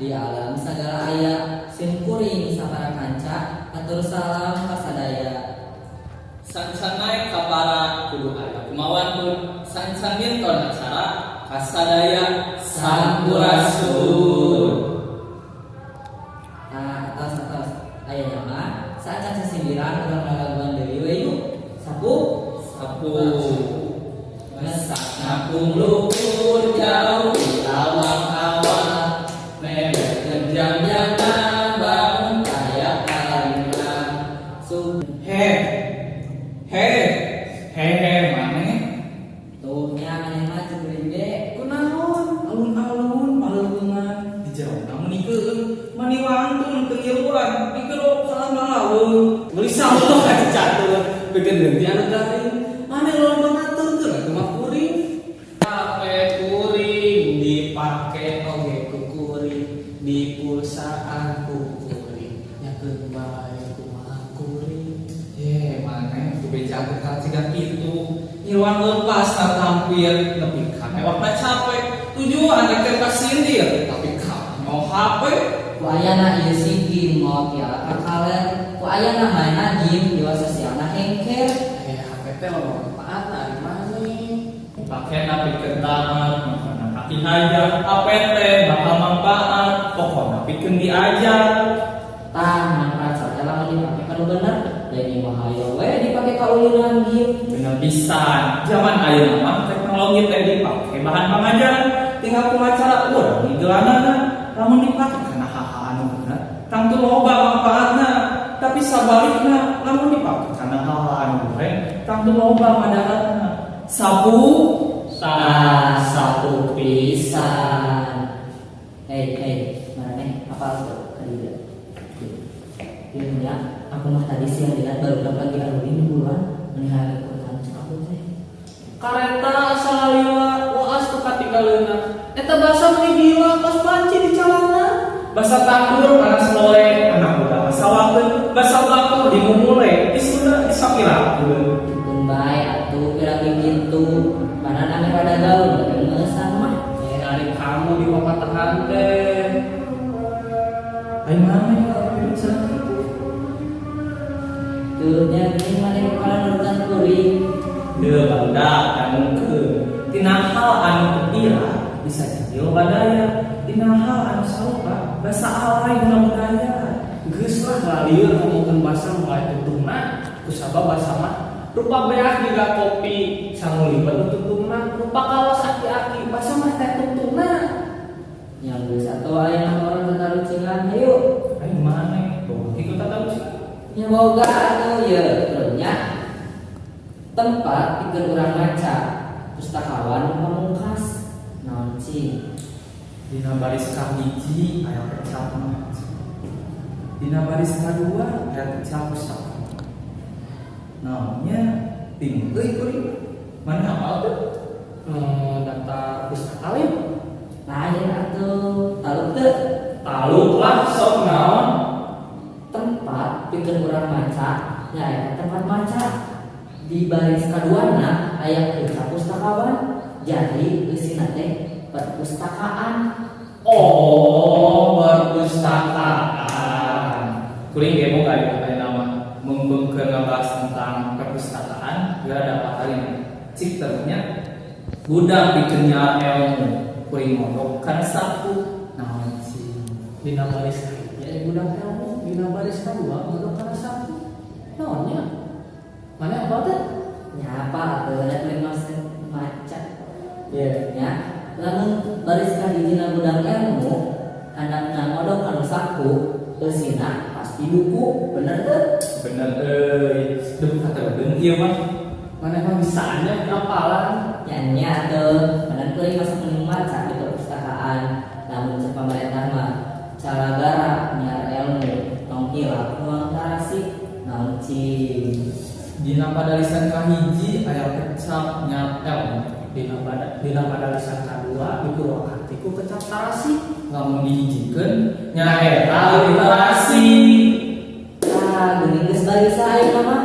Di alam sagala aya. Sim kuring sapara kanca, atur salam kasadaya. Sacan naek ka bara kudu aya kumawantun, sacan minton acara kasadaya sampurasun. Nah, atos atos. Ayeuna mah saacan sasindiran, urang lalaguan deui we yuk. Sapu. Sapu. Mesak ngapung luhur jauh di awang-awang, mewetkeun jang-jangan bangun kaya kalima. Su He he he he, maneh? Tuh nya, maneh mah cek ge. Kunaon alun-alun paleuleungan di jero meni keueung, mani wantun teu ngiluan dikelo salam lalaweung, gelisah tuh ka catur pikeun ganti anu garing. Maneh loba ngaturkeun atuh mah kuring. HP kuring dipake oge ku kuring, di pulsaan ku kuring, nyakeun bae kumaha kuring. Ye, maneh ku beja ka siga kitu, ngiluan lepas tampil nepi ka mewakna capek, tujuan rek teh kasindir tapi ka mau HP. Ku ayana ieu si game mau piala ka kaler, ku ayana mainna game jiwa sosialna hengker. Eh, HP teh loba manfaatna ari maneh. Pakena pikeun taat, makana kaki hajar, HP teh bakal manfaat, pokona pikeun diajar. Tah, manfaat saja lamun dipake ka nu bener, da ini mah hayo we dipake ka ulinan game. Bener pisan, zaman ayeuna mah teknologi teh dipake bahan pangajaran, tinggal kumaha cara urang ngigelanana. Lamun dipake kana hal-hal anu bener, tangtu loba manfaatna. Tapi sabalikna, lamun dipake kana hal-hal anu goreng, tangtu loba madaratna. Sapu. Tah, sapu pisan. Hei hei, maneh apal tuh ka dieu? Ieu nya, aku mah tadi siang lihat baru lagi arulin di buruan, meni hayang ikutan cek aku teh. Kareta asa lila, waas tuh katinggaleuna. Eta basa meni gila kos banci di calana. Basa tandur panas lore, anak muda masawakeun, basa batur dimumule, di Sunda disapirakeun. Dukun bae atuh kira kitu. Mana nami rada gaul bari meusan mah. Eh, ari kamu di papatahan teh. Ai maneh kalau bisa kitu? Tuh nya geuning maneh bakalan nurutan kuring. Deu barudak, dangukeun. Tina hal anu teu bisa jadi loba daya. Tina hal anu sarupa basa alay dina budaya. Geus lah, lalieur ngomongkeun basa mulai tutungna, kusabab basa mah rupa beak jiga kopi, sangu liwet nu tutungna, rupa kawas aki-aki, basa mah teh tutungna. Yang geus atuh, aya orang tatarucingan, hayu. Ayo maneh, boga ikut tatarucingan. Nya boga atuh ye, terusnya tempat pikeun urang maca pustakawan pamungkas naon cing? Dina baris kahiji aya kecap maca. Dina baris kadua aya kecap pustaka. Naonnya bingung euy kuring. Mana hafal tuh? Daftar pustaka lain. Lain atuh, taluk teu? Taluk lah, sok naon? Tempat pikeun urang maca nya eta tempat maca, di baris kaduana aya kecap pustakawan, jadi eusina teh perpustakaan. Oh, perpustakaan. Kuring ge boga ya aya nama mumpung keur ngabahas tentang perpustakaan, geura dapat kali cik terusnya gudang pikeun nyaar ilmu, kuring mondok kana sapu, naon sih? Dina baris kahiji aya gudang ilmu, dina baris kadua mondok kana sapu, naonnya? Mana apa teh? Nya apa atuh, da kuring mah maca ye nya. Lamun baris kahijina gudang ilmu, handapna ngodok kanu saku, eusina pasti buku, bener teu? Bener euy, duh kata bener ieu mah. Mana mah bisanya apalan. Nya nya atuh, padahal kuring masuk mending maca di perpustakaan. Lamun cek pamarentah mah calagara nyiar ilmu tong hilap nuang tarasi, naon cing? Dina padalisan kahiji aya kecap nyaar ilmu. Dina padalisan kadua dipurwakarti ku kecap tarasi. Lamun dihijikeun nyaeta literasi. Ah, geuning geus barisa ayeuna mah.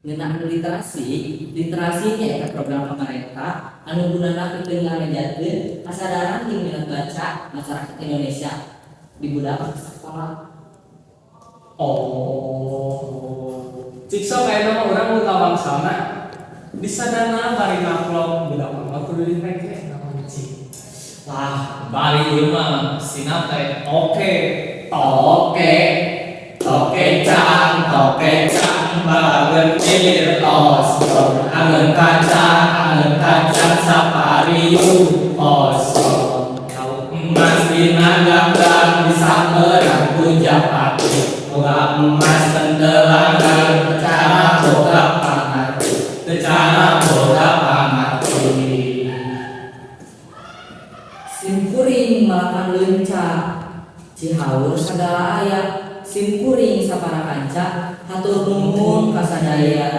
Ngeunaan literasi, literasi nyaeta program pamarentah anu gunana pikeun ngamejatkeun kasadaran jeung minat baca masyarakat Indonesia. Di budak sekolah. Oh, cik sok aya nama urang nu ngawangsalna disadana bari maklum budak mah kudu direke naon, cik? Wah, bari ieu mah sinap teh. Oke, toke, toke cang, toke cang, bagenir osor, angeun kacang, sapariu osor. Kau emas dina ganggang disamperan ku japati. Boga emas tendelangan cara boga pangarti. Cara boga pangarti. Sim kuring malakan leunca, Cihaur sagala aya. Sim kuring sapara kanca hatur nuhun kasadaya.